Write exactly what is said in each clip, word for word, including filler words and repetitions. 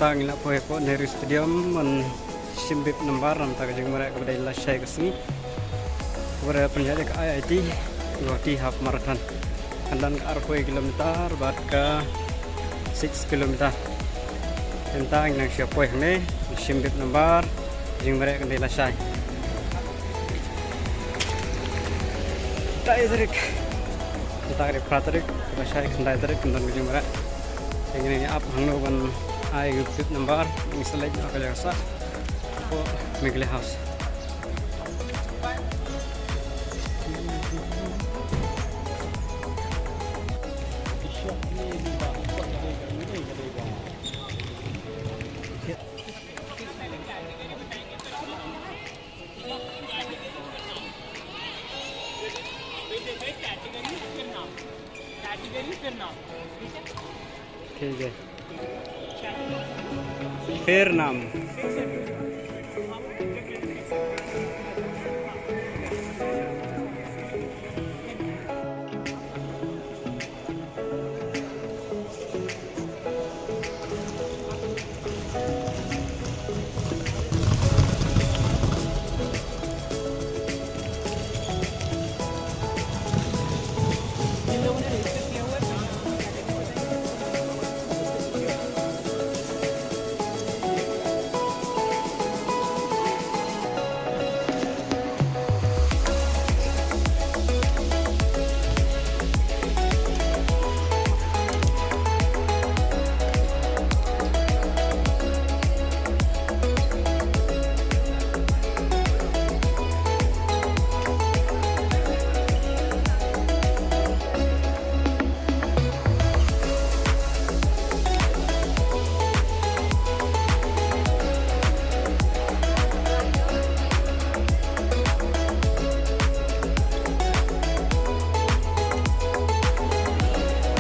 Ngi la poi hapoh Nehru Stadium ban shim bib number namar ka jingmareh kaba dei lashai ka sngi. Kaba dei pynïaid da ka I I T Guwahati Half Marathon. Kan don ka arphew kilometer bad ka six kilometer. Te mynta ngi nang shu poi hangne shim bib number, jingmareh kan dei lashai. Khyndai tarik. Mynta ka dei phra tarik, lashai khyndai tarik kan don ka jingmareh. Te ngin ïa ap hangno ban ai ka bib number, ngin sa leit noh ka jaka sah hapoh Meghalaya House. ठीक है। फिर नाम।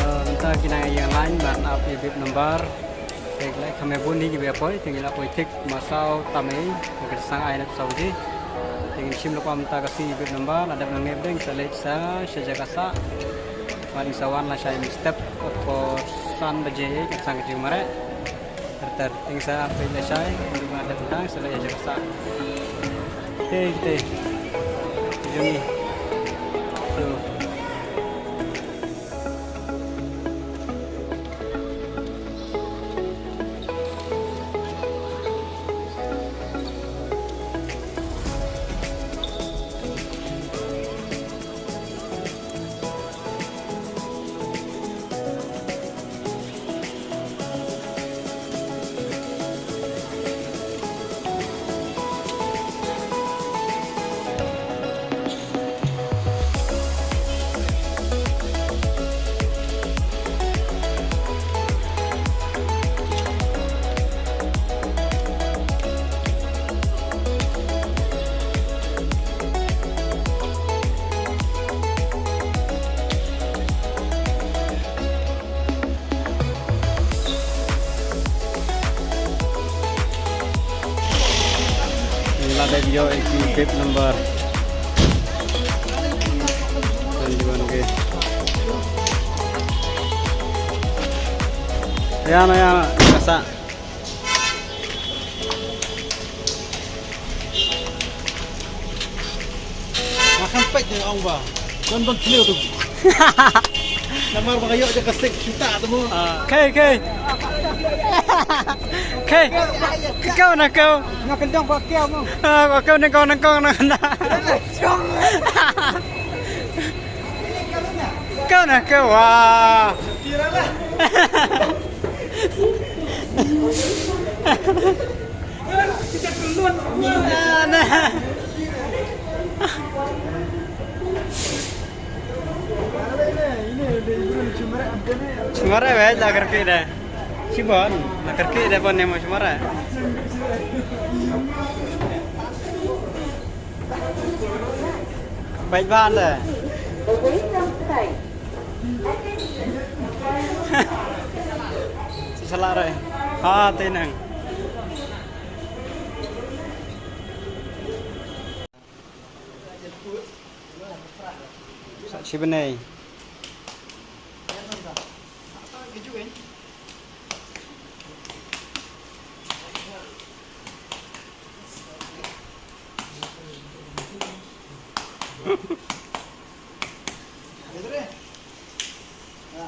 Ah, mynta ki nang ïeng line ban ap ïa bib number. Te ki la kham bun hi kiba poi, te ngi la poi thik ma saw tam ei, te ki sa ai na saw ji. Te ngin shim lypa mynta ka sngi bib number, la dep nang nep deng sa leit sa sha jaka sah. Bad ngin sa wan lashai mynstep, por san baje, ka sdang ka jingmareh. Ter ter, te ngin sa peit lashai, ngin sa dep tang sa leit jaka sah. Te te. Jong ngi. Yo. Lada video eki bib number twenty-one ke. Ya na ya na kasa. Nga khan peit ne ong ba. Don don clear tu. Namar ba nga ïoh ja ka sek chuta tu mo. Kai kai. Kai. Kau na kau. Nga kendong ba kau mo. Ah, ba kau nengkong nengkong na na. Kau na kau wah. Sumare wei la kerki de. Sibon la kerki de pon nemo sumare. Baik ban de. Salah re. Ha tenang. Sa chi benai. Ïa, tre. Ïa.